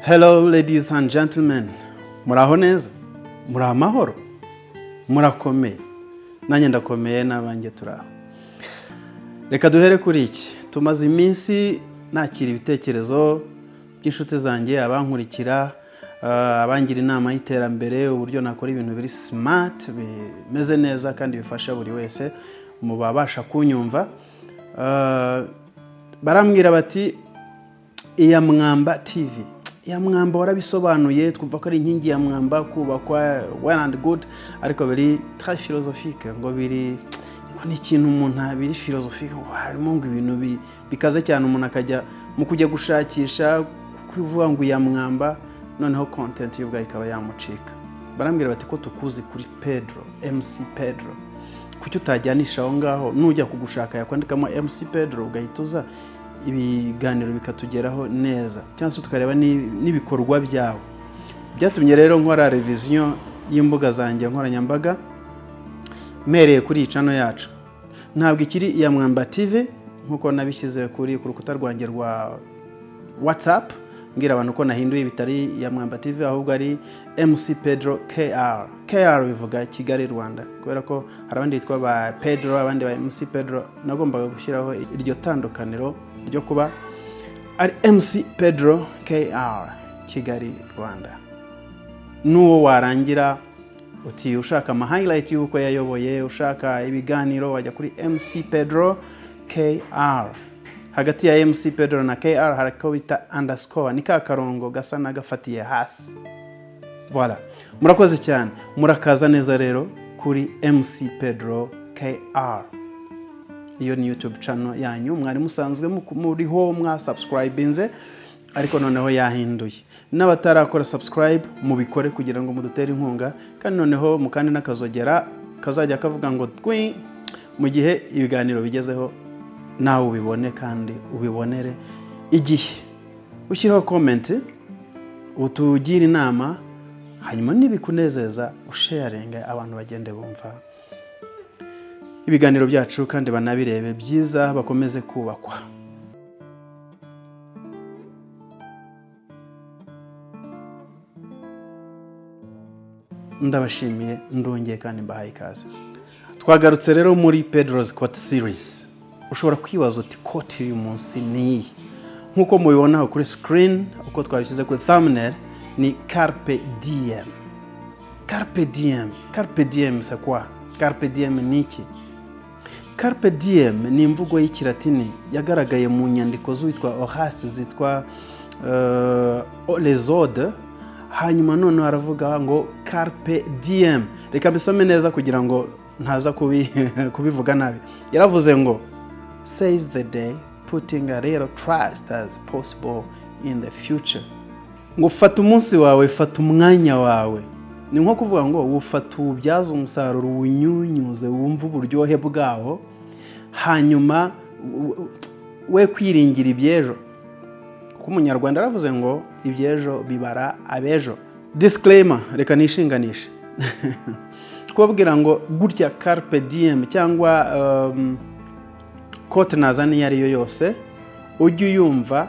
Hello, ladies and gentlemen, muraho neza, muri amahoro, murakomeye? Nanjye ndakomeye, n'abanjye turaho. Reka duhere kuri iki. Tumaze iminsi nakira ibitekerezo by'inshuti zanjye, abankurikira, abangira inama y'iterambere, uburyo nakora ibintu biri smart, bimeze neza kandi bifasha buri wese mu babasha kunyumva. Barambwira bati: "Iya Mwamba TV, iya Mwamba warabisobanuye, twumva ko ari inkingi ya mwamba kubakwa, well and good, ariko biri très philosophique." Ngo biri, ngo ni ikintu umuntu biri philosophique, ngo harimo ngo ibintu bikaze cyane, umuntu akajya mu kujya gushakisha kuvuga ngo iya Mwamba, noneho content y'ubwayo ikaba yamucika. Barambwira bati: "Ko tukuzi kuri Pedro, MC Pedro, kuki utajyanisha aho ngaho? Nujya kugushaka yakwandikamo MC Pedro, ugahita uza, ibiganiro bikatugeraho neza, cyangwa se tukareba n'ibikorwa byawe." Byatumye rero nkora revision y'imbuga zanjye nkoranyambaga, mpereye kuri iyi channel yacu. Ntabwo ikiri iya Mwamba TV nk'uko nabishyize ku rukuta rwanjye rwa WhatsApp, mbwira abantu ko nahinduye, bitari iya Mwamba TV, ahubwo ari MC Pedro KR. KR bivuga Kigali, Rwanda, kubera ko hari abandi bitwa ba Pedro, abandi ba MC Pedro. Nagombaga gushyiraho iryo tandukaniro ryo kuba ari MC Pedro KR, Kigali, Rwanda. N'uwo warangira uti ushaka ama highlight y'uko yayoboye, ushaka ibiganiro, wajya kuri MC Pedro KR. Hagati ya MC Pedro na KR hari ako bita underscore, ni ka karongo gasa n'agafatiye hasi. Voilà, murakoze cyane, murakaza neza rero kuri MC Pedro KR. Iyo ni YouTube channel yanyu mwari musanzwe muriho, mwasubscribinze, ariko noneho yahinduye. N'abatarakora subscribe, mubikore kugira ngo mudutere inkunga, kandi noneho mukandi n'akazogera kazajya kavuga ngo twi mu gihe ibiganiro bigezeho, nawe ubibone kandi ubibonere igihe. Ushyireho comment, utugire inama, hanyuma nibikunezeza usharinge, abantu bagende bumva ibiganiro byacu kandi banabirebe byiza, bakomeze kubakwa. Ndabashimiye, ndongeye kandi mbahaye ikaze. Twagarutse rero muri Pedro's Quote Series. Ushobora kwibaza uti: "Quote y'uyu munsi ni iyi?" Nk'uko mubibona aho kuri screen, uko twabishyize kuri thumbnail, ni carpe diem. Carpe diem, carpe diem, c'est quoi? Carpe diem ni iki? Carpe diem ni imvugo y'Ikilatini yagaragaye mu nyandiko z'uwitwa Horace zitwa Les Odes. Hanyuma noneho aravuga ngo carpe diem. Reka mbisome neza kugira ngo ntaza kubivuga nabi. Yaravuze ngo: "Seize the day, putting a little trust as possible in the future." Ngo fata umunsi wawe, fata umwanya wawe. Ni nko kuvuga ngo wufata, uwubyaze umusaruro, uwunyunyuze, wumve uburyohe bwawo, hanyuma we kwiringira iby'ejo, kuko Umunyarwanda aravuze ngo iby'ejo bibara abejo. Disclaimer, reka nishinganishe kubabwira ngo gutya carpe diem cyangwa quote nazana iyo ari yo yose, ujye uyumva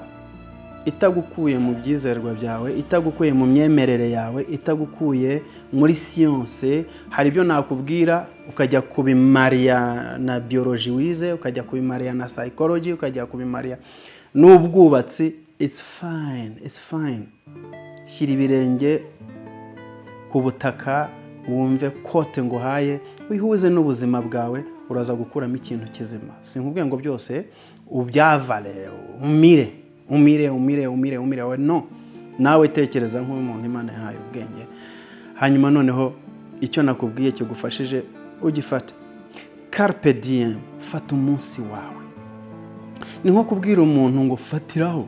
itagukuye mu byizerwa byawe, itagukuye mu myemerere yawe, itagukuye muri siyanse. Hari ibyo nakubwira ukajya kubimariya na biology wize, ukajya kubimariya na psychology, ukajya kubimariya n'ubwubatsi. It's fine, it's fine. Shyira ibirenge ku butaka, wumve quote nguhaye, wihuze n'ubuzima bwawe, uraza gukuramo ikintu kizima. Sinkubwiye ngo byose ubyavale, umire, umire, umire, umire, umire. We no nawe tekereza nk'umuntu Imana yahaye ubwenge, hanyuma noneho icyo nakubwiye kigufashije ugifate. Carpe diem, fata umunsi wawe. Ni nko kubwira umuntu ngo fatiraho,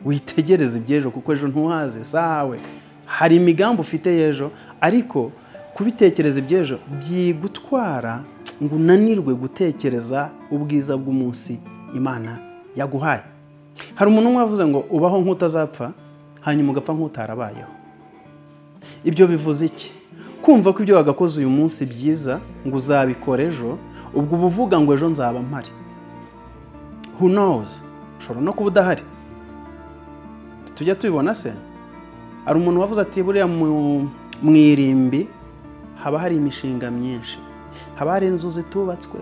witegereze iby'ejo, kuko ejo ntuhaze sawe. Hari imigambi ufite y'ejo, ariko kubitekereza iby'ejo byigutwara ngo unanirwe gutekereza ubwiza bw'umunsi Imana yaguhaye. Hari umuntu umwe wavuze ngo ubaho nk'utazapfa, hanyuma ugapfa nk'utarabayeho. Ibyo bivuze iki? Kumva ko ibyo wagakoze uyu munsi byiza ngo uzabikora ejo, ubwo uba uvuga ngo ejo nzaba mpari. Who knows, ushobora no kuba udahari. Tujya tubibona se? Hari umuntu wavuze ati: "Buriya mu irimbi haba hari imishinga myinshi, haba hari inzu zitubatswe,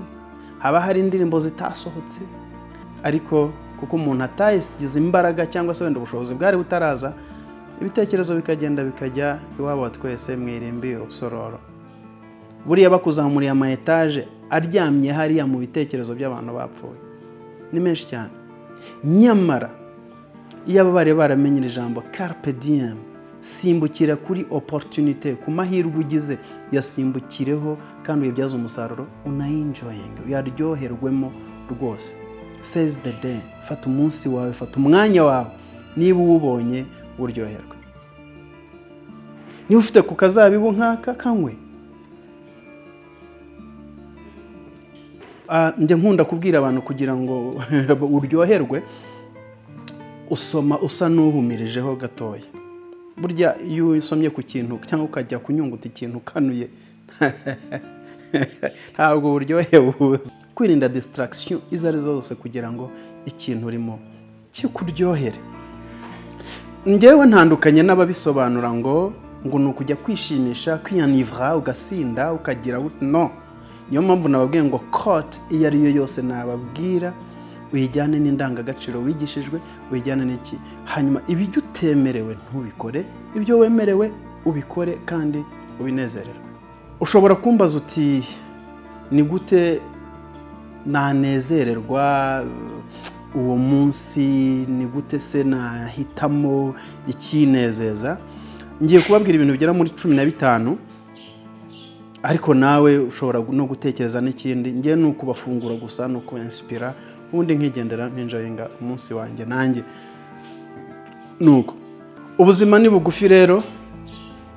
haba hari indirimbo zitasohotse, ariko kuko umuntu atayigize imbaraga cyangwa se wenda ubushobozi bwari butaraza, ibitekerezo bikagenda bikajya iwabo wa twese mu irimbi Rusororo." Buriya bakuzamuriye ama etaje aryamye hariya mu bitekerezo by'abantu bapfuye ni menshi cyane. Nyamara iyo aba bari baramenye iri jambo "carpe diem", simbukira kuri opportunité, ku mahirwe ugize, yasimbukireho kandi uyibyaze umusaruro, unayi-enjoyinge, uyaryoherwemo rwose. Seize the day, fata umunsi wawe, fata umwanya wawe, niba uwubonye uryoherwe. Niba ufite ku kazabibu nk'aka, kanywe. Njya nkunda kubwira abantu, kugira ngo uryoherwe, usoma usa n'uhumirijeho gatoya. Burya iyo usomye ku kintu cyangwa ukajya kunyunguta ikintu ukanuye, ntabwo uburyohe buza. Kwirinda distraction izo ari zo zose kugira ngo ikintu urimo kikuryohere. Njyewe ntandukanye n'ababisobanura ngo ni ukujya kwishimisha, kwiyanivura, ugasinda, ukagira no. Niyo mpamvu nababwiye ngo quote iyo ari yo yose nababwira, uyijyane n'indangagaciro wigishijwe, uyijyane n'iki, hanyuma ibyo utemerewe ntubikore, ibyo wemerewe ubikore kandi ubinezererwe. Ushobora kumbaza uti: "Ni gute nanezererwa uwo munsi? Ni gute se nahitamo ikinezeza?" Ngiye kubabwira ibintu bigera muri 15, ariko nawe ushobora no gutekereza n'ikindi. Ngewe ni ukubafungura gusa, ni ukuba-inspira, ubundi nkigendera, nki-enjoyinga umunsi wanjye nanjye. Nuko ubuzima ni bugufi rero,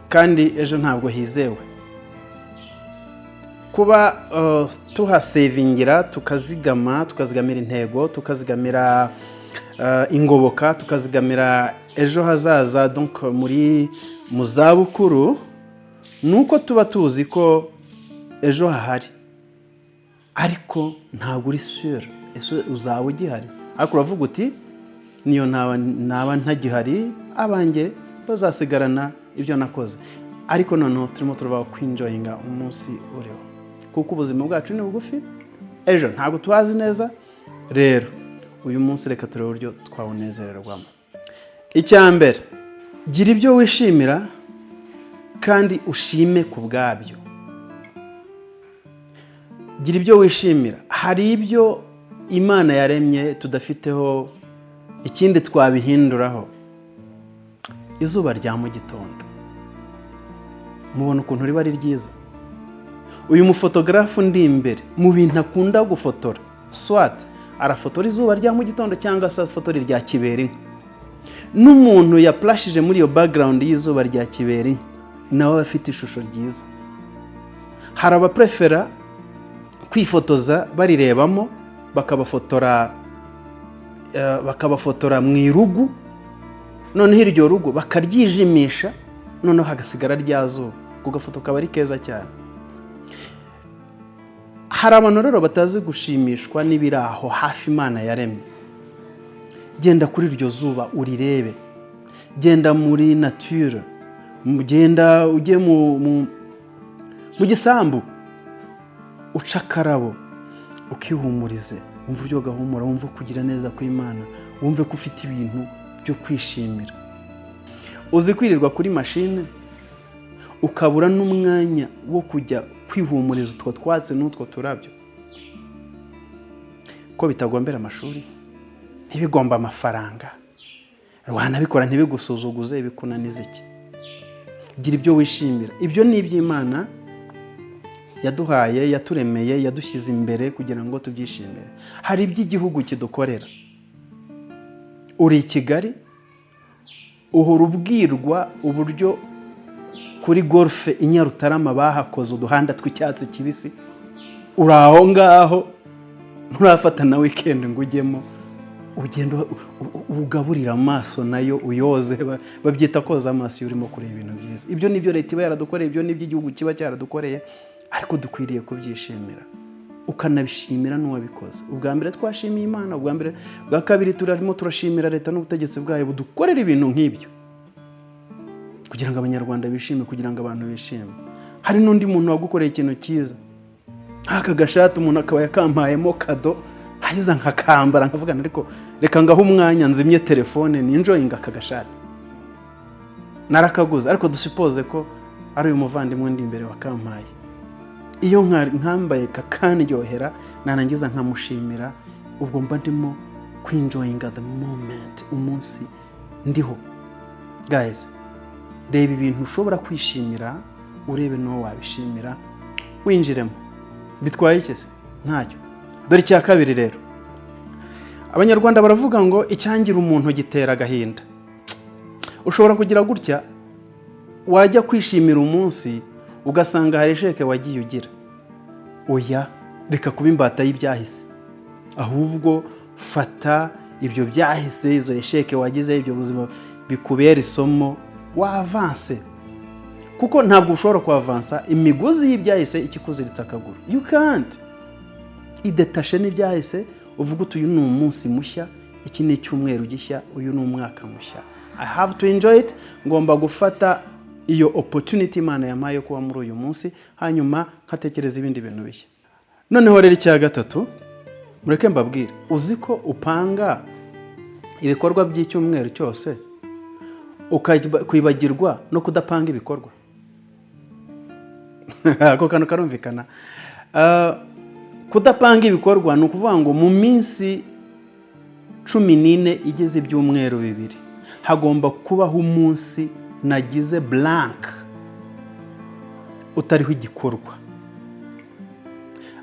kandi ejo ntabwo hizewe. Kuba tuhasevingira, tukazigama, tukazigamira intego, tukazigamira ingoboka, tukazigamira ejo hazaza, donc muri mu zabukuru, ni uko tuba tuzi ko ejo hahari, ariko ntabwo uri sûr ese uzaba ugihari. Ariko uravuga uti: "Niyo naba ntagihari, abanjye bazasigarana ibyo nakoze." Ariko noneho turimo turavuga kwi-enjoyinga umunsi uriho, kuko ubuzima bwacu ni bugufi, ejo ntabwo tuhazi neza. Rero uyu munsi reka turebe uburyo twawunezererwamo. Icya mbere, gira ibyo wishimira kandi ushime ku bwabyo. Gira ibyo wishimira. Hari ibyo Imana yaremye tudafiteho ikindi twabihinduraho. Izuba rya mu gitondo, mubona ukuntu riba ari ryiza. Uyu mufotogarafu ndi imbere, mu bintu akunda gufotora, soit arafotora izuba rya mu gitondo cyangwa se afotora irya kiberinka. N'umuntu yapurashije muri iyo background y'izuba rya kiberinka, nawe aba afite ishusho ryiza. Hari abaprefera kwifotoza barirebamo, bakabafotora mu irugu, noneho iryo rugo bakaryijimisha, noneho hagasigara rya zuba, ako gafoto kaba ari keza cyane. Hari abantu rero batazi gushimishwa n'ibiri aho hafi Imana yaremye. Genda kuri iryo zuba urirebe, genda muri nature, genda ujye mu gisambu, uca akarabo, ukihumurize, wumve uburyo gahumura, wumve kugira neza kw'Imana, wumve ko ufite ibintu byo kwishimira. Uzi kwirirwa kuri mashine ukabura n'umwanya wo kujya kwihumuriza utwo twatsi n'utwo turabyo, ko bitagombera amashuri, ntibigomba amafaranga, wanabikora ntibigusuzuguze, bikunaniza iki? Gira ibyo wishimira. Ibyo ni iby'Imana yaduhaye, yaturemeye, yadushyize imbere kugira ngo tubyishimire. Hari iby'igihugu kidukorera. Uri i Kigali, uhora ubwirwa uburyo kuri Golf i Nyarutarama bahakoze uduhanda tw'icyatsi kibisi. Uri aho ngaho, nturafata na weekend ngo ujyemo, ugenda ugaburira amaso nayo uyoze. Babyita koza amaso iyo urimo kureba ibintu byiza. Ibyo ni byo leta iba yaradukoreye, ibyo ni byo igihugu kiba cyaradukoreye, ariko dukwiriye kubyishimira. Ukanabishimira n'uwabikoze. Ubwa mbere twashimiye Imana, ubwa mbere. Bwa kabiri turarimo turashimira leta n'ubutegetsi bwayo budukorera ibintu nk'ibyo kugira ngo Abanyarwanda bishime, kugira ngo abantu bishime. Hari n'undi muntu wagukoreye ikintu cyiza, nk'aka gashati, umuntu akaba yakampayemo cadeau, hagize nkakambara, nkavuga, ariko reka ngaho umwanya nzimye telefone ninjoyinga aka gashati. Narakaguze, ariko dusuppose ko ari uyu muvandimwe ndi imbere wakampaye. Iyo nkambaye kakandyohera, narangiza nkamushimira, ubwo mba ndimo kwinjoyinga the moment, umunsi ndiho. Guys, reba ibintu ushobora kwishimira, urebe n'uwo wabishimira, winjiremo. Bitwaye iki se? Ntacyo. Dore icya kabiri rero. Abanyarwanda baravuga ngo icyangira umuntu gitera agahinda. Ushobora kugira gutya, wajya kwishimira umunsi, ugasanga hari échec wagiye ugira. Oya, reka kuba imbata y'ibyahise, ahubwo fata ibyo byahise, izo échec wagize, ibyo buzima bikubera isomo, wavance, kuko ntabwo ushobora kuavansa imigozi y'ibyahise ikikuziritse akaguru. You can't. Idétache n'ibyahise, uvuga uti: "Uyu ni umunsi mushya, iki ni icyumweru gishya, uyu ni umwaka mushya. I have to enjoy it." Ngomba gufata iyo opportunity Imana yampaye yo kuba muri uyu munsi, hanyuma nkatekereza ibindi bintu bishya. Noneho rero icya gatatu, mureke mbabwire. Uzi ko upanga ibikorwa by'icyumweru cyose, ukakwibagirwa no kudapanga ibikorwa? Ako kantu karumvikana? Kudapanga ibikorwa ni ukuvuga ngo mu minsi 14 igize ibyumweru 2 hagomba kubaho umunsi nagize blank, utariho igikorwa.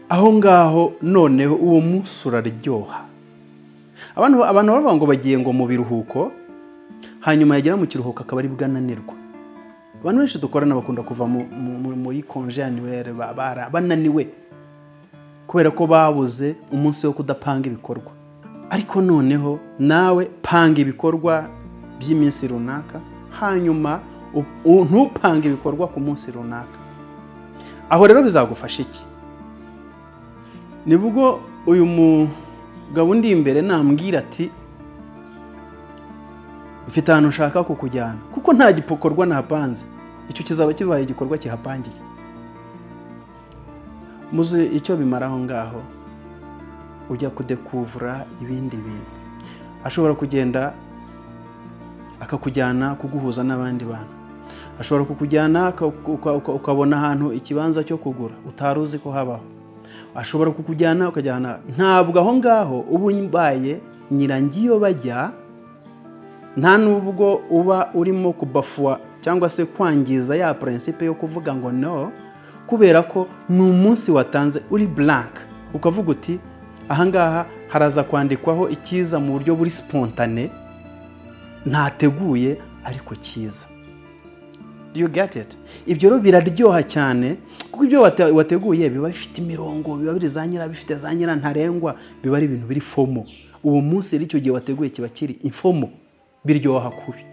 Aho ngaho noneho uwo munsi uraryoha. Abantu bavuga ngo bagiye ngo mu biruhuko, hanyuma yagera mu kiruhuko akaba ari bwananirwa. Abantu benshi dukorana bakunda kuva muri congé annuel bananiwe kubera ko babuze umunsi wo kudapanga ibikorwa. Ariko noneho nawe panga ibikorwa by'iminsi runaka, hanyuma ntupange ibikorwa ku munsi runaka. Aho rero bizagufasha iki? Nibwo uyu mugabo undi imbere nambwira ati: "Mfite ahantu nshaka kukujyana," kuko nta gikorwa nahapanze, icyo kizaba kibaye igikorwa kihapangiye. Muzi icyo bimara aho ngaho? Ujya kudécouvra ibindi bintu. Ashobora kugenda akakujyana kuguhuza n'abandi bantu, ashobora kukujyana ukabona ahantu ikibanza cyo kugura utari uzi ko habaho, ashobora kukujyana ukajyana. Ntabwo aho ngaho uba ubaye nyirangiyo bajya, nta nubwo uba urimo kubafoua cyangwa se kwangiza ya principe yo kuvuga ngo no, kubera ko ni umunsi watanze uri blank, ukavuga uti: "Ahangaha haraza kwandikwaho icyiza mu buryo buri spontané, ntateguye, ariko cyiza." You get it? Ibyo rero biraryoha cyane, kuko ibyo wateguye biba bifite imirongo, biba biri za nyira, bifite za nyira ntarengwa, biba ari ibintu biri formal. Uwo munsi rero, icyo gihe wateguye kiba kiri informal, biryoha kubi.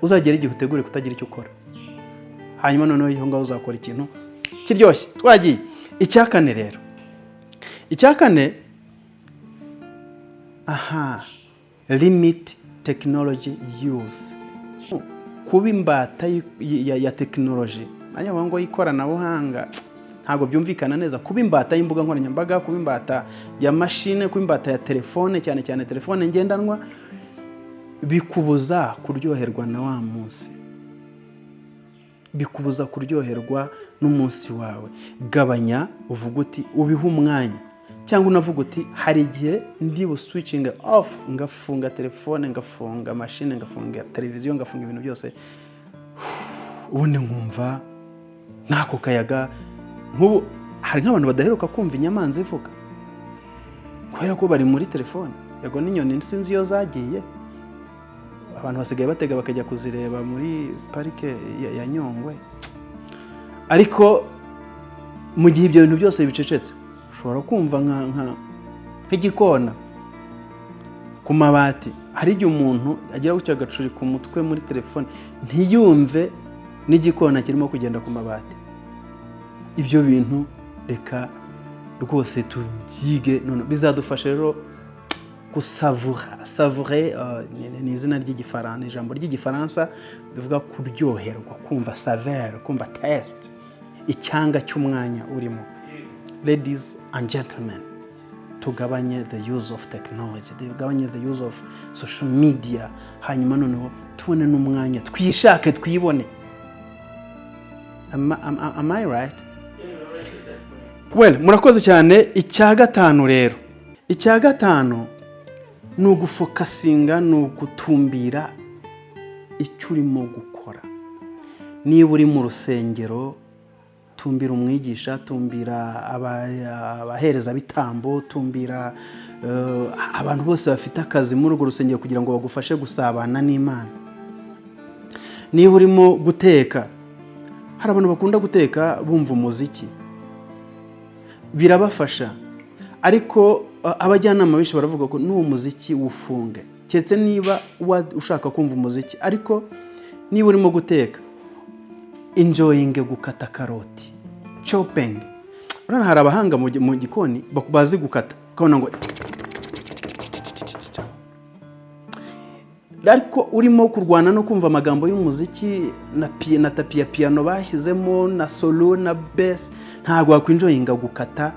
Uzagera igihe utegure kutagira icyo ukora, hanyuma noneho iyo ngaho uzakora ikintu kiryoshye. Twagiye icya kane rero. Icya kane, aha, limit technology use. Kuba imbata ya tekinoloji, nanjye ngo y'ikoranabuhanga, ntabwo byumvikana neza. Kuba imbata y'imbuga nkoranyambaga, kuba imbata ya mashine, kuba imbata ya telefone, cyane cyane telefone ngendanwa, bikubuza kuryoherwa na wa munsi, bikubuza kuryoherwa n'umunsi wawe. Gabanya, uvuga uti ubihe umwanya, cyangwa unavuga uti: "Hari igihe ndi buswitchinge off, ngafunga telefone, ngafunga mashine, ngafunga televiziyo, ngafunga ibintu byose, ubundi nkumva n'ako kayaga." Nk'ubu hari nk'abantu badaheruka kumva inyamanza ivuga kubera ko bari muri telefone. Yego, n'inyoni sinzi iyo zagiye. Abantu basigaye batega bakajya kuzireba muri parike ya Nyungwe. Ariko mu gihe ibyo bintu byose bicecetse, ushobora kumva nk'igikona ku mabati. Hari igihe umuntu agira gutya agacurika umutwe muri telefone, ntiyumve n'igikona kirimo kugenda ku mabati. Ibyo bintu reka Rwose tubyige none bizadufasha rero gusavura. Savourer ni izina ry'Igifaransa, ni ijambo ry'Igifaransa bivuga kuryoherwa, kumva saveur, kumva taste, icyanga cy'umwanya urimo. Ladies and gentlemen, tugabanye the use of technology, tugabanye the use of social media, hanyuma noneho tubone n'umwanya, twishake, twibone. Am I right? Well, murakoze cyane. Icya gatanu rero, icya gatanu ni ugufocusinga, ni ugutumbira icyo urimo gukora. Niba uri mu rusengero, tumbira umwigisha, tumbira abaherezabitambo, tumbira abantu bose bafite akazi muri urwo rusengero kugira ngo bagufashe gusabana n'Imana. Niba urimo guteka, hari abantu bakunda guteka bumva umuziki, birabafasha, ariko abajyanama benshi baravuga ko n'uwo muziki wufunge, keretse niba ushaka kumva umuziki. Ariko niba urimo guteka, enjoyinge gukata karoti, chopping. Urabona hari abahanga mu gikoni bazi gukata, ukabona ngo tic, tic, tic, tic, tic, tic, tic, tic. Ariko urimo kurwana no kumva amagambo y'umuziki na tapi ya piyano bashyizemo na solo na bass, ntabwo wakwenjoyinga gukata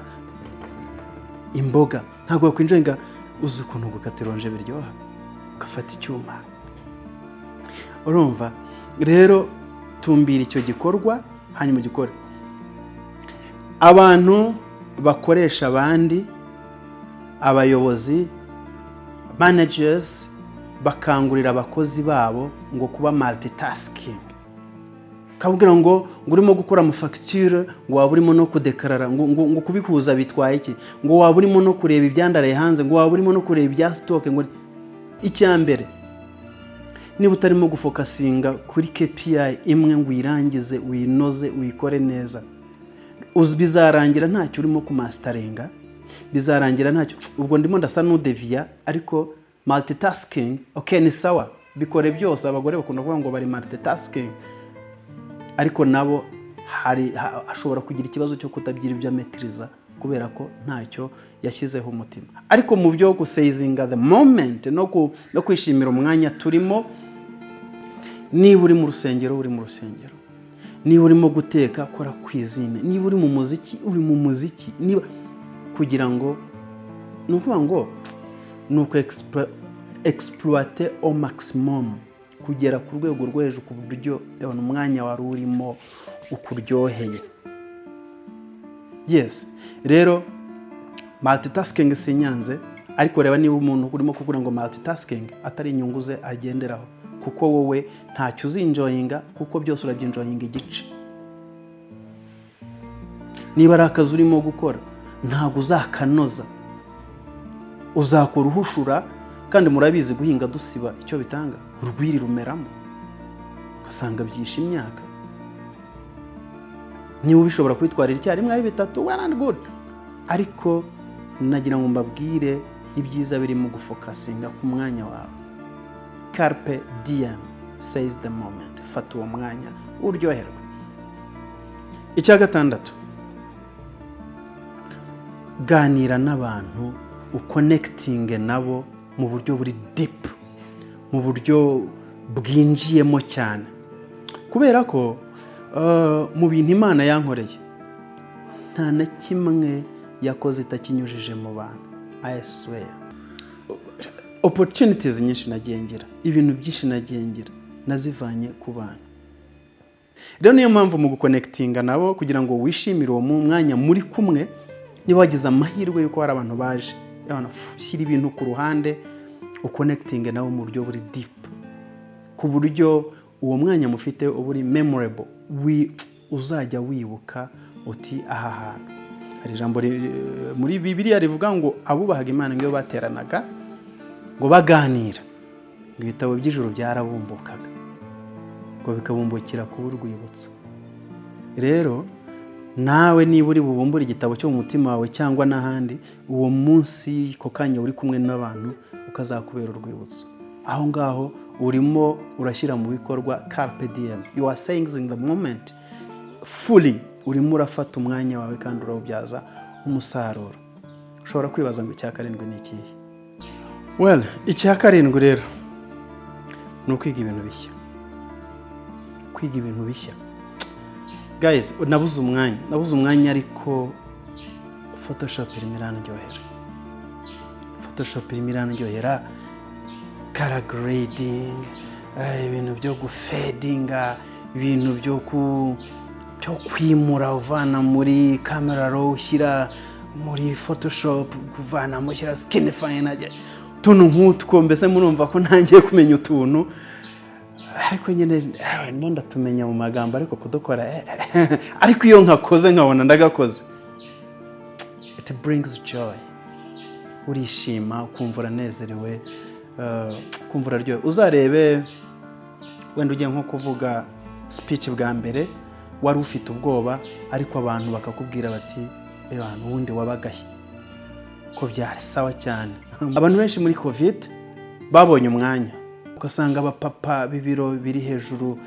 imboga, ntabwo wakwenjoyinga. Uzi ukuntu gukata ironje biryoha, ugafata icyuma? Urumva rero, tumbira icyo gikorwa hanyuma ugikore. Abantu bakoresha abandi, abayobozi, managers, bakangurira abakozi babo ngo kuba multitasking, kabwira ngo urimo gukora amafagitire, ngo waba urimo no kudeclarara, ngo kubihuza bitwaye iki, ngo waba urimo no kureba ibyandaraye hanze, ngo waba urimo no kureba ibya stock. Ngo icya mbere, niba utarimo gufocusinga kuri KPI imwe ngo uyirangize, uyinoze, uyikore neza, bizarangira ntacyo urimo kumasteringa, bizarangira ntacyo. Ubwo ndimo ndasa n'udeviya, ariko multitasking, okay, ni sawa, bikore byose. Abagore bakunda kuvuga ngo bari multitasking, ariko nabo hari ashobora kugira ikibazo cyo kutagira ibyo amaîtriza kubera ko ntacyo yashyizeho umutima. Ariko mu byo guseizinga the moment no kwishimira umwanya turimo, niba uri mu rusengero, uri mu rusengero; niba urimo guteka, kora cuisine; niba uri mu muziki, uri mu muziki. Niba kugira ngo, ni ukuvuga ngo ni uku exploiter au maximum, kugera ku rwego rwo hejuru, ku buryo umwanya wari urimo ukuryoheye. Yes, rero multitasking sinyanze, ariko reba niba umuntu urimo kuvuga ngo multitasking atari inyungu ze agenderaho, kuko wowe ntacyo uzenjoyinga, kuko byose urabyenjoyinga igice. Niba ari akazi urimo gukora, ntabwo uzakanoza, uzakora uhushura. Kandi murabizi, guhinga dusiba icyo bitanga, urwiri rumeramo, ugasanga byishe imyaka. Niba ubishobora kwitwarira icyarimwe ari bitatu, well and good. Ariko nagira ngo mbabwire ibyiza birimo gufocusinga ku mwanya wawe. Carpe diem, seize the moment, fata uwo mwanya uryoherwe. Icya gatandatu, ganira n'abantu, uconnectinge nabo mu buryo buri deep, mu buryo bwinjiyemo cyane, kubera ko mu bintu Imana yankoreye, nta na kimwe yakoze itakinyujije mu bantu. I swear, opportunities nyinshi nagiye ngira, ibintu byinshi nagiye ngira, nazivanye ku bantu. Rero niyo mpamvu mu guconnectinga nabo, kugira ngo wishimire uwo mwanya muri kumwe, niba wagize amahirwe y'uko hari abantu baje, shyira ibintu ku ruhande, uconnectinge nabo mu buryo buri deep, ku buryo uwo mwanya mufite uba uri memorable, uzajya wibuka uti: "Aha hantu hari ijambo muri Bibiliya rivuga ngo abubahaga Imana, ngo iyo bateranaga ngo baganira, ngo ibitabo by'ijuru byarabumbukaga, ngo bikabumbukira kuba urwibutso." Rero nawe niba uri bubumbure igitabo cyo mu mutima wawe cyangwa n'ahandi, uwo munsi, ako kanya uri kumwe n'abantu, ukazakubera urwibutso. Aho ngaho urimo urashyira mu bikorwa carpe diem, you are seizing the moment fully, urimo urafata umwanya wawe kandi urawubyaza umusaruro. umusaruro. Ushobora kwibaza ngo icya karindwi ni ikihe? Well, icya karindwi rero ni ukwiga ibintu bishya. Kwiga ibintu bishya, guys, nabuze umwanya, nabuze umwanya, ariko Photoshop irimo irandyohera. Photoshop irimo irandyohera, color grading, ibintu byo gufadinga, ibintu byo kwimura uvana muri Camera Raw ushyira muri Photoshop, kuvana mushyira skin fine, utuntu nk'utwo. Mbese murumva ko ntangiye kumenya utuntu, ariko nyine ndimo ndatumenya mu magambo, ariko kudukora, ariko iyo nkakoze nkabona ndagakoze, it brings joy. Urishima, ukumva uranezerewe, ukumva uraryohewe. Uzarebe wenda ugiye nko kuvuga speech bwa mbere, wari ufite ubwoba, ariko abantu bakakubwira bati: "Reba, ubundi wabagahe ko byari sawa cyane." Abantu benshi muri COVID babonye umwanya, ugasanga abapapa b'ibiro biri hejuru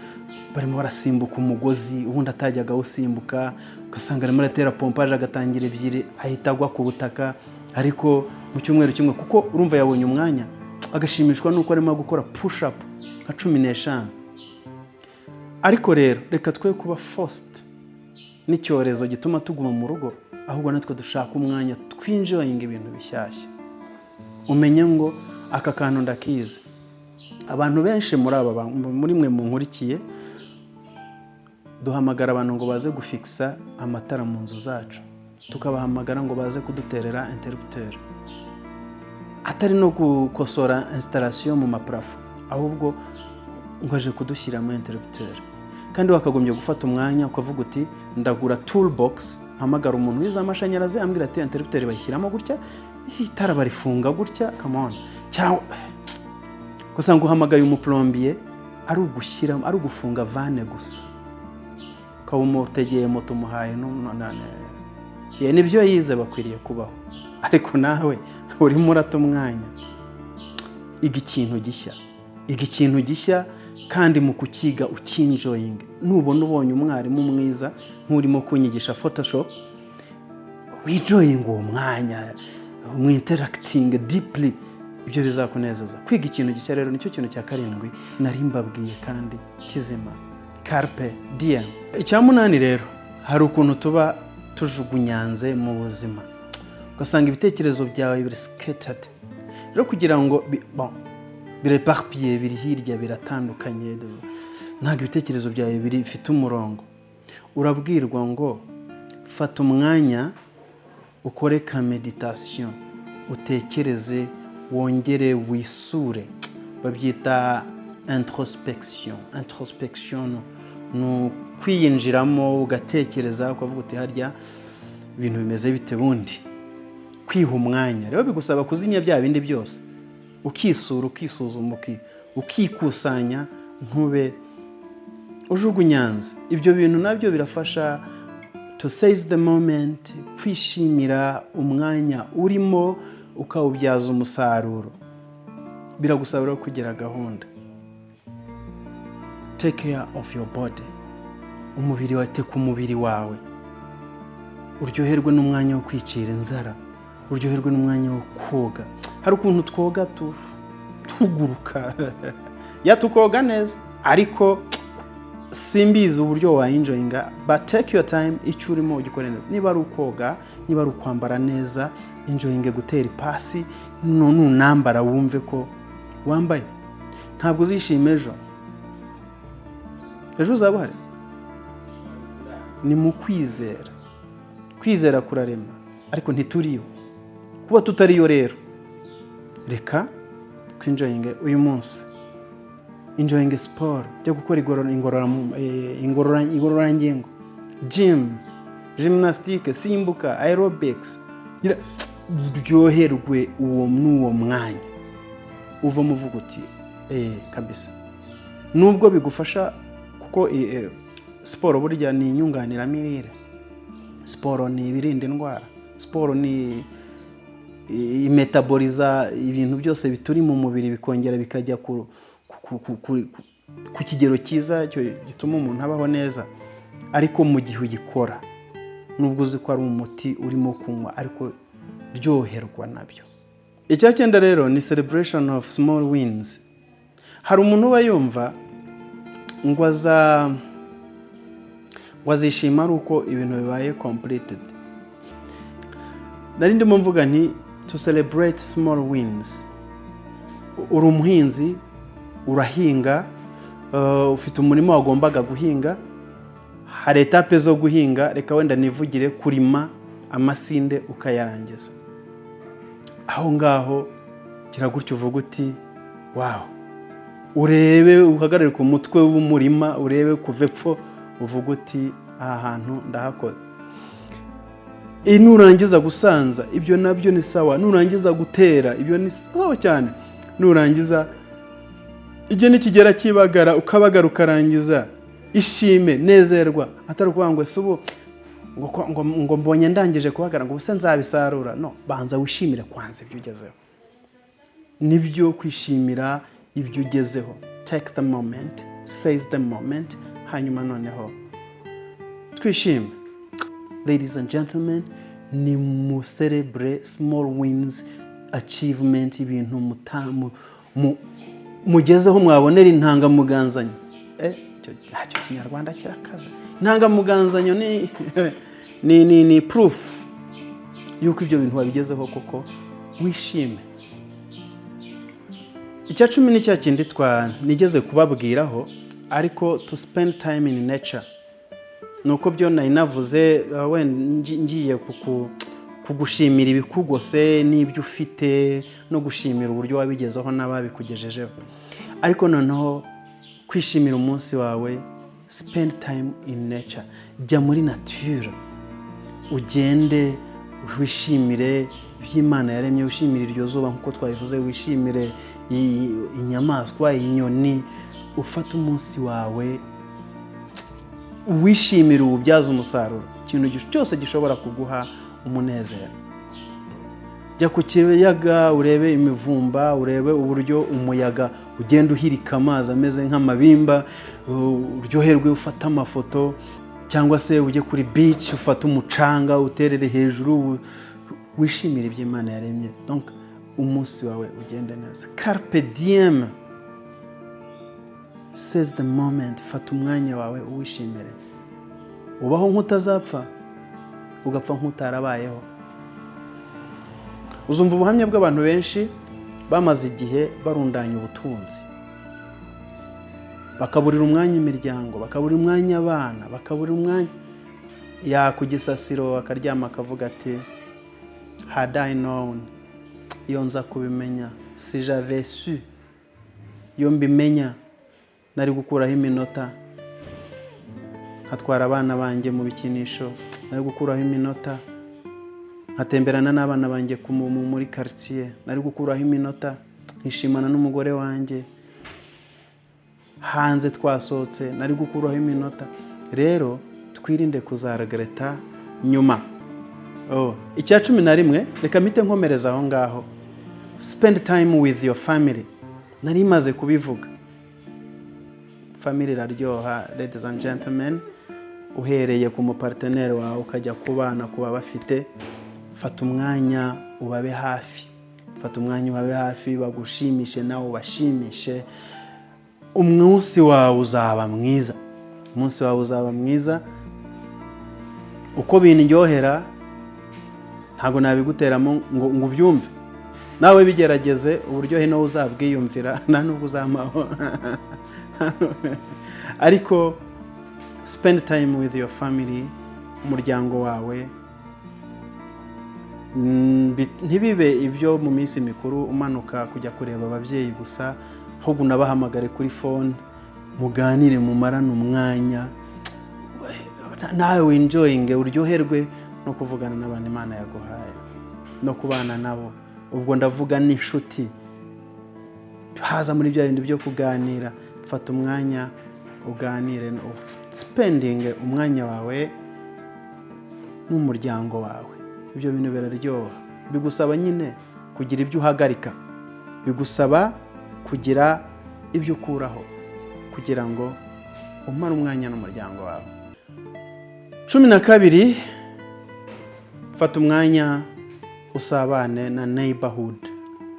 barimo barasimbuka umugozi ubundi atajyaga awusimbuka, ugasanga arimo aratera pompage, agatangira ebyiri ahita agwa ku butaka. Ariko mu cyumweru kimwe, kuko urumva yabonye umwanya, agashimishwa n'uko arimo gukora push up nka 15. Ariko rero reka twe kuba forced n'icyorezo gituma tuguma mu rugo, ahubwo natwe dushaka umwanya twenjoyinga ibintu bishyashya. Umenye ngo aka kantu ndakizi. Abantu benshi muri aba muri mwe munkurikiye, duhamagara abantu ngo baze gufikisa amatara mu nzu zacu, tukabahamagara ngo baze kuduterera interrupteur, atari no gukosora installation mu maplafond, ahubwo ngo aje kudushyiramo interrupteur. Kandi wakagombye gufata umwanya ukavuga uti: "Ndagura toolbox, mpamagara umuntu wize amashanyarazi, ambwira ati interrupteur bayishyiramo gutya, itara barifunga gutya." Come on! Cyangwa gusa ngo uhamagaye umuplombier, ari ugushyiramo, ari ugufunga vanne gusa, ukaba umutegeye moto, umuhaye nibyo yize, bakwiriye kubaho. Ariko nawe urimo urata umwanya. Iga ikintu gishya, iga ikintu gishya, kandi mu kukiga ukenjoyinga. Nubona ubonye umwarimu mwiza nk'urimo kunyigisha Photoshop, wenjoyinga uwo mwanya, mwinteractinge deeply, ibyo bizakunezeza. Kwiga ikintu gishya rero nicyo kintu cya karindwi nari mbabwiye kandi kizima. Carpe diem. Icya munani rero, hari ukuntu tuba tujugunyanze mu buzima, ugasanga ibitekerezo byawe biri scattered. Rero kugira ngo bon, biréparpillé, biri hirya, biratandukanye, ntabwo ibitekerezo byawe bifite umurongo. Urabwirwa ngo fata umwanya ukore ka méditation, utekereze, wongere wisure. Babyita introspection. Introspection ni ukwiyinjiramo, ugatekereza, ukavuga uti: "Harya ibintu bimeze bite bundi?" Kwiha umwanya rero bigusaba kuzimya bya bindi byose, ukisura, ukisuzuma, ukikusanya, ntube ujugunyanze. Ibyo bintu nabyo birafasha to seize the moment, kwishimira umwanya urimo ukawubyaza umusaruro. Biragusaba rero kugira gahunda. Take care of your body, umubiri wawe. Teka umubiri wawe, uryoherwe n'umwanya wo kwicira inzara, uryoherwe n'umwanya wo koga. Hari ukuntu twoga tuguruka, ya tukoga neza, ariko simbizi uburyo wayenjoyinga. But take your time, icyo urimo ugikore neza. Niba ari ukoga, niba ari ukwambara neza, enjoyinge gutera ipasi. Nunambara wumve ko wambaye. Ntabwo uzishima ejo. Ejo uzaba uhari? Ni mu kwizera. Kwizera kurarema, ariko ntituriyo. Kuba tutariyo rero, reka twenjoyinge uyu munsi. Enjoyinge siporo, jya gukora ingororangingo, gym, gymnastique, simbuka, aerobics, uryoherwe uwo n'uwo mwanya. Uvamo uvuga uti: "Eee, kabisa." Nubwo bigufasha, kuko siporo burya ni inyunganiramirire, siporo ni ibirinda indwara, siporo ni imetaboliza ibintu byose bituri mu mubiri, bikongera bikajya ku kigero cyiza gituma umuntu abaho neza. Ariko mu gihe uyikora Nubwo uzi ko ari umuti urimo kunywa, ariko ryoherwa nabyo. Icya cyenda rero ni celebration of small wins. Hari umuntu uba yumva ngo azishima ari uko ibintu bibaye completed. Nari ndimo mvuga nti to celebrate small wins. Uri umuhinzi, urahinga, ufite umurima wagombaga guhinga. Hari étapes zo guhinga. Reka wenda nivugire kurima amasinde ukayarangiza. Aho ngaho gira gutyo uvuga uti: "Wow!" Urebe, uhagarare ku mutwe w'umurima, urebe kuva epfo, uvuga uti: "Aha hantu ndahakoze." Nurangiza gusanza, ibyo nabyo ni sawa. Nurangiza gutera, ibyo ni sawa cyane. Nurangiza, igihe nikigera cy'ibagara, ukabagara ukarangiza, ishime, nezerwa. Atari ukuvuga ngo: "Ese ubu ngo mbonye ndangije kubagara, ngo ubuse nzabisarura?" No banza wishimire kwanza ibyo ugezeho. Nibyo, kwishimira ibyo ugezeho. Take the moment, seize the moment, hanyuma noneho twishime. Ladies and gentlemen, ni mu celebrate small wins, achievement, ibintu mugezeho mwabonera intangamuganzanyo. Icyo Kinyarwanda kirakaze. Intangamuganzanyo ni proof yuko ibyo bintu wabigezeho koko. Wishime. Icya 10 ni cya kindi twa nigeze kubabwiraho, ariko to spend time in nature. Ni uko byo nari navuze, wenda ngiye kugushimira ibikugose n'ibyo ufite, no gushimira uburyo wabigezeho n'ababikugejejeho. Ariko noneho kwishimira umunsi wawe, spend time in nature. Jya muri nature, ugende wishimire iby'Imana yaremye, wishimire iryo zuba nk'uko twabivuze, wishimire inyamaswa, inyoni. Ufate umunsi wawe wishimire, uwubyaze umusaruro. Ikintu cyose gishobora kuguha umunezero. Jya ku kiyaga, urebe imivumba, urebe uburyo umuyaga ugenda uhirika amazi ameze nk'amabimba, uryoherwe, ufate amafoto. Cyangwa se ujye kuri beach, ufate umucanga uterere hejuru, wishimire ibyo Imana yaremye. Donc umunsi wawe ugende neza. Carpe diem, seize the moment. Fata umwanya wawe uwishimire. Ubaho nk'utazapfa, ugapfa nk'utarabayeho. Uzumva ubuhamya bw'abantu benshi bamaze igihe barundanya ubutunzi, bakaburira umwanya imiryango, bakaburira umwanya abana, bakaburira umwanya ya ku gisasiro, akaryama akavuga ati: "Had I known, iyo nza kubimenya, si j'avais su, iyo mbimenya nari gukuraho iminota nkatwara abana banjye mu bikinisho, nari gukuraho iminota nkatemberana n'abana banjye muri karitsiye, nari gukuraho iminota nkishimana n'umugore wanjye hanze twasohotse, nari gukuraho iminota." Rero twirinde kuzaregretta nyuma. Oh, icya 11, reka mpite nkomereza aho ngaho: spend time with your family. Nari maze kubivuga, family iraryoha, ladies and gentlemen. Uhereye ku mupartenaire wawe, ukajya ku bana, kuba bafite, fata umwanya ubabe hafi. Fata umwanya ubabe hafi, bagushimishe, nawe ubashimishe. Umunsi wawe uzaba mwiza, umunsi wawe uzaba mwiza. Uko bindyohera ntabwo nabiguteramo ngo ubyumve. Nawe bigerageze, uburyohe nawe uzabwiyumvira, nta nubwo uzamaho. Ariko spend time with your family, umuryango wawe. Ntibibe ibyo mu minsi mikuru umanuka kujya kureba ababyeyi gusa, ahubwo unabahamagare kuri phone, muganire, mumarane umwanya, nawe wenjoyinge, uryoherwe no kuvugana n'abantu Imana yaguhaye no kubana nabo. Ubwo ndavuga n'inshuti, haza muri bya bindi byo kuganira. Fata umwanya uganire, spending umwanya wawe n'umuryango wawe. Ibyo bintu biraryoha. Bigusaba nyine kugira ibyo uhagarika, bigusaba kugira ibyo ukuraho kugira ngo umare umwanya n'umuryango wawe. 12. Fata umwanya usabane na neighborhood,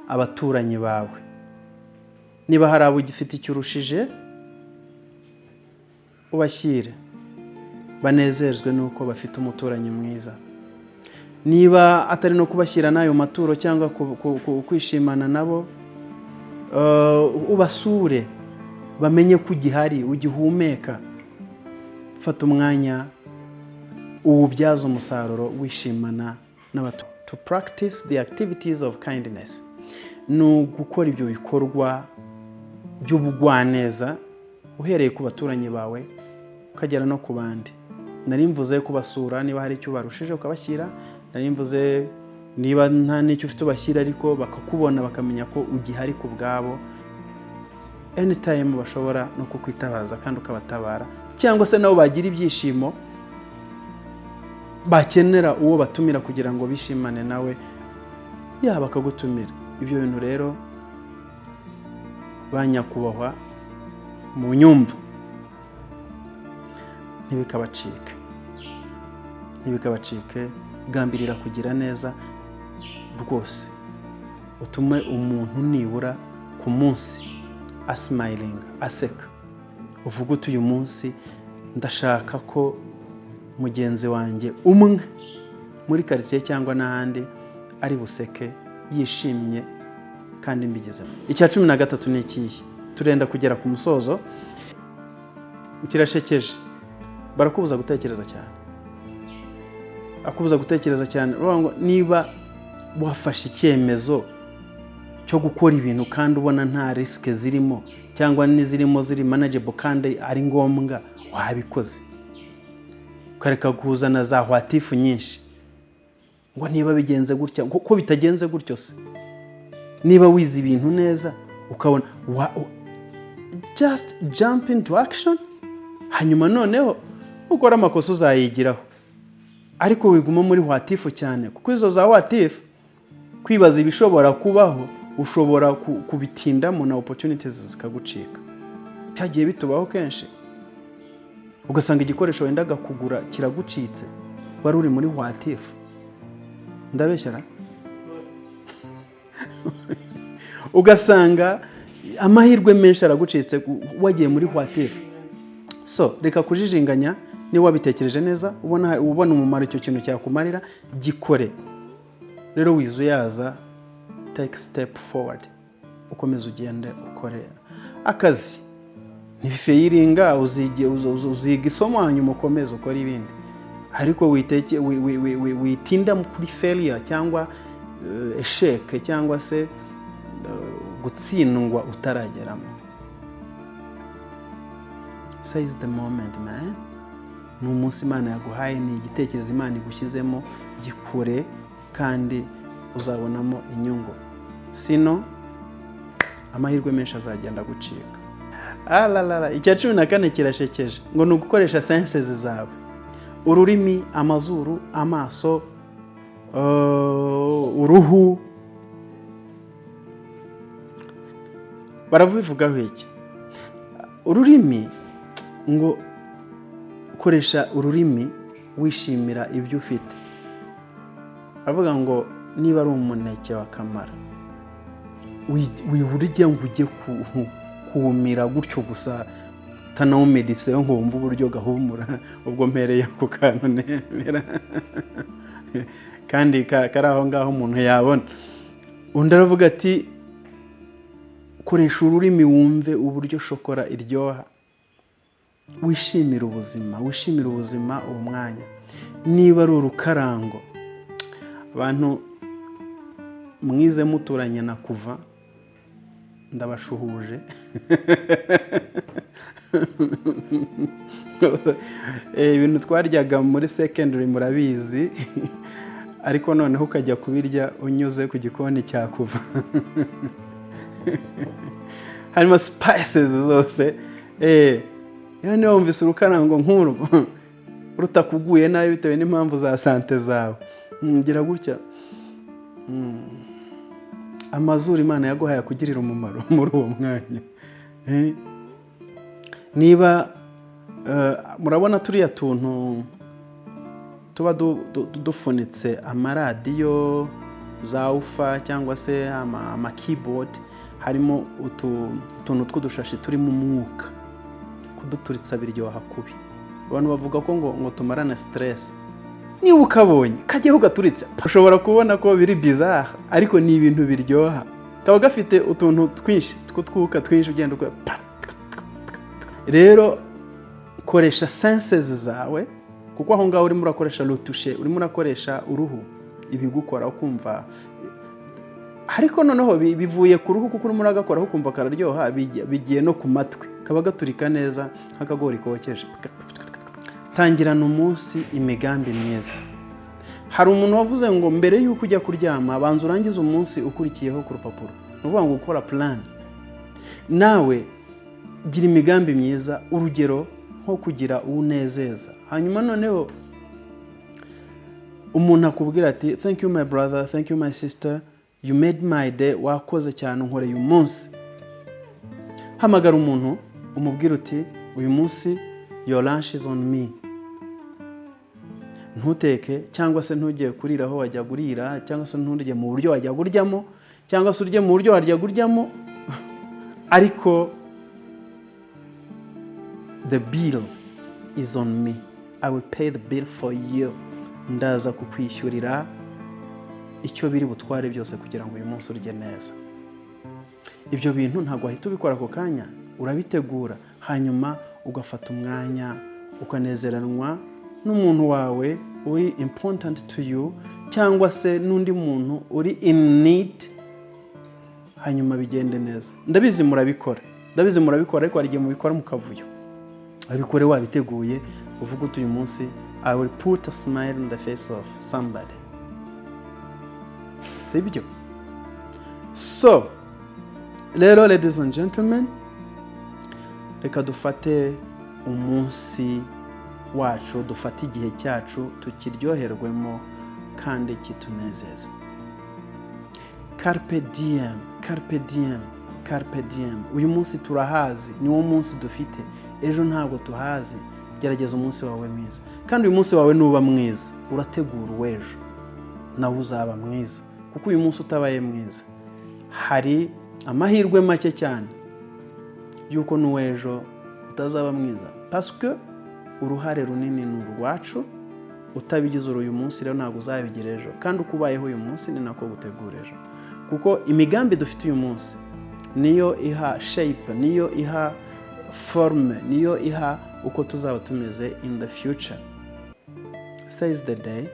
abaturanyi bawe. Niba hari abo ugifite icyo urushije, ubashyire, banezezwe n'uko bafite umuturanyi mwiza. Niba atari no kubashyira n'ayo maturo cyangwa kwishimana nabo, ubasure, bamenye ko ugihari, ugihumeka. Fata umwanya uwubyaze umusaruro wishimana n'abaturanyi. To practice the activities of kindness ni ugukora ibyo bikorwa by'ubugwaneza, uhereye ku baturanyi bawe ukagera no ku bandi. Nari mvuze kubasura, niba hari icyo ubarushije ukabashyira. Nari mvuze niba nta n'icyo ufite ubashyira, ariko bakakubona, bakamenya ko ugihari ku bwabo. Anytime bashobora no kukwitabaza kandi ukabatabara, cyangwa se nabo bagira ibyishimo bakenera uwo batumira kugira ngo bishimane nawe, yaba bakagutumira. Ibyo bintu rero, ba nyakubahwa mu nyumva, ntibikabacike, ntibikabacike. Gambirira kugira neza rwose, utume umuntu nibura ku munsi asmilinga, aseka. Uvuga uti: "Uyu munsi ndashaka ko mugenzi wanjye umwe muri karitsiye cyangwa n'ahandi ari buseke yishimye kandi mbigezemo." Icya 13 ni ikihe? Turenda kugera ku musozo. Kirashekeje, barakubuza gutekereza cyane, akubuza gutekereza cyane. Uravuga ngo niba wafashe icyemezo cyo gukora ibintu kandi ubona nta risk zirimo, cyangwa n'izirimo ziri manageable kandi ari ngombwa, wabikoze, ukareka kuzana za what if nyinshi, ngo niba bigenze gutya, ngo ko bitagenze gutyo se. Niba wize ibintu neza ukabona just jump into action, hanyuma noneho ukora amakosa uzayigiraho, ariko wiguma muri what if cyane, kuko izo za what if, kwibaza ibishobora kubaho, ushobora kubitindamo na opportunities zikagucika. Byagiye bitubaho kenshi, ugasanga igikoresho wendaga kugura kiragucitse, wari uri muri what if. Ndabeshyara? Ugasanga amahirwe menshi aragucitse wagiye muri what if. So reka kujijinganya. Niba wabitekereje neza, ubona umumaro icyo kintu cyakumarira, gikore. Rero wizuyaza, take step forward, ukomeze ugende, ukore akazi. Ntibifailinga, uziga isomo, hanyuma ukomeze ukore ibindi. Ariko witinda kuri failure cyangwa échec cyangwa se gutsindwa utarageramo. Seize the moment, man. Ni umunsi Imana yaguhaye, ni igitekerezo Imana igushyizemo, gikore kandi uzabonamo inyungu. Sino amahirwe menshi azagenda agucika. Alalala, icya 14 kirashekeje, ngo ni ugukoresha senses zawe: ururimi, amazuru, amaso, uruhu. Barabivugaho iki? Ururimi, ngo koresha ururimi wishimira ibyo ufite. Aravuga ngo niba ari umuneke wa kamara, wiwurya ngo ujye kuwumira gutyo gusa, utanawumediseho ngo wumve uburyo gahumura. Ubwo mpereye ku kantu nemera kandi kari aho ngaho umuntu yabona. Undi aravuga ati: "Koresha ururimi wumve uburyo shokora iryoha, wishimire ubuzima, wishimire ubuzima uwo mwanya." Niba ari urukarango, abantu mwize muturanye na kuva, ndabashuhuje. Ibintu twaryaga muri secondary murabizi, ariko noneho ukajya kubirya unyuze ku gikoni cya kuva, harimo spices zose. Iyo niba wumvise urukarango nk'urwo rutakuguye nabi bitewe n'impamvu za santé zawe, gira gutya. Amazuru Imana yaguhaye akugirira umumaro muri uwo mwanya. Niba murabona turiya tuntu Tuba dufunitse amaradiyo, za woofer cyangwa se ama keyboard, harimo utuntu tw'udushashi turimo umwuka. Kuduturitsa biryoha kubi. Abantu bavuga ko ngo tumarana stress. Niba ukabonye kajyaho gaturitse, ushobora kubona ko biri bizarre, ariko ni ibintu biryoha. Kaba gafite utuntu twinshi tw'utwuka twinshi, ugenda ukora pa. Rero koresha senses zawe, kuko aho ngaho urimo urakoresha le toucher, urimo urakoresha uruhu, ibigukora ukumva. Ariko noneho bivuye ku ruhu, kuko urimo uragakoraho ukumva kararyoha, bigiye no ku matwi, kaba gaturika neza nk'akagori kokeje. Tangirana umunsi imigambi myiza. Hari umuntu wavuze ngo mbere y'uko ujya kuryama, banza urangize umunsi ukurikiyeho ku rupapuro. Ni ukuvuga ngo gukora plan. Nawe gira imigambi myiza, urugero nko kugira uwo unezeza, hanyuma noneho umuntu akubwira ati: "Thank you, my brother, thank you, my sister, you made my day, wakoze cyane, unkoreye umunsi." Hamagara umuntu umubwire uti: "Uyu munsi your lunch is on me." Ntuteke cyangwa se ntujye kurira aho wajya urira, cyangwa se nturye mu buryo wajya uryamo, cyangwa se urye mu buryo wajya uryamo, ariko the bill is on me, I will pay the bill for you. Ndaza kukwishyurira icyo biri butware byose kugira ngo uyu munsi urye neza. Ibyo bintu ntabwo wahita ubikora ako kanya, urabitegura, hanyuma ugafata umwanya ukanezeranwa n'umuntu wawe uri important to you, cyangwa se n'undi muntu uri in need, hanyuma bigende neza. Ndabizi murabikora, ndabizi murabikora, ariko hari igihe mubikora mu kavuyo. Abikore wabiteguye, uvuga uti: "Uyu munsi I will put a smile on the face of somebody." Sibyo? So rero, ladies and gentlemen, reka dufate umunsi wacu, dufate igihe cyacu, tukiryoherwemo kandi kitunezeza. Carpe diem, carpe diem, carpe diem. Uyu munsi turahazi, niwo munsi dufite, ejo ntabwo tuhazi. Gerageza umunsi wawe mwiza, kandi uyu munsi wawe nuba mwiza, urategura uw'ejo nawe uzaba mwiza, kuko uyu munsi utabaye mwiza, hari amahirwe make cyane y'uko n'uw'ejo utazaba mwiza, parce que uruhare runini ni urwacu. Utabigize uyu munsi rero, ntabwo uzabigira ejo, kandi uko ubayeho uyu munsi ni nako gutegura ejo, kuko imigambi dufite uyu munsi niyo iha shape, niyo iha forme, niyo iha uko tuzaba tumeze in the future. Seize the day,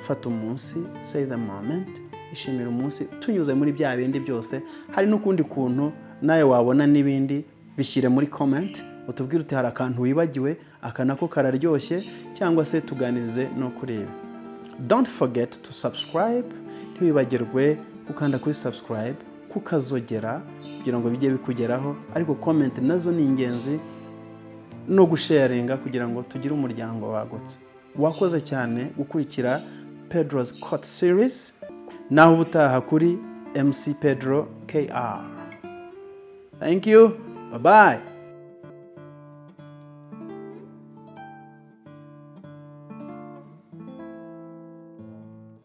fata umunsi, seize the moment, ishimira umunsi. Tunyuze muri bya bindi byose, hari n'ukundi kuntu nawe wabona n'ibindi, bishyire muri comment, utubwire uti: "Hari akantu wibagiwe, aka nako kararyoshye," cyangwa se tuganirize no kuri ibi. Don't forget to subscribe. Ntiwibagirwe gukanda kuri subscribe, kukazogera, kugira ngo bijye bikugeraho. Ariko comment nazo ni ingenzi, no gusharinga kugira ngo tugire umuryango wagutse. Wakoze cyane gukurikira Pedro's Court Series. Naho ubutaha kuri MC Pedro KR. Thank you, bye bye.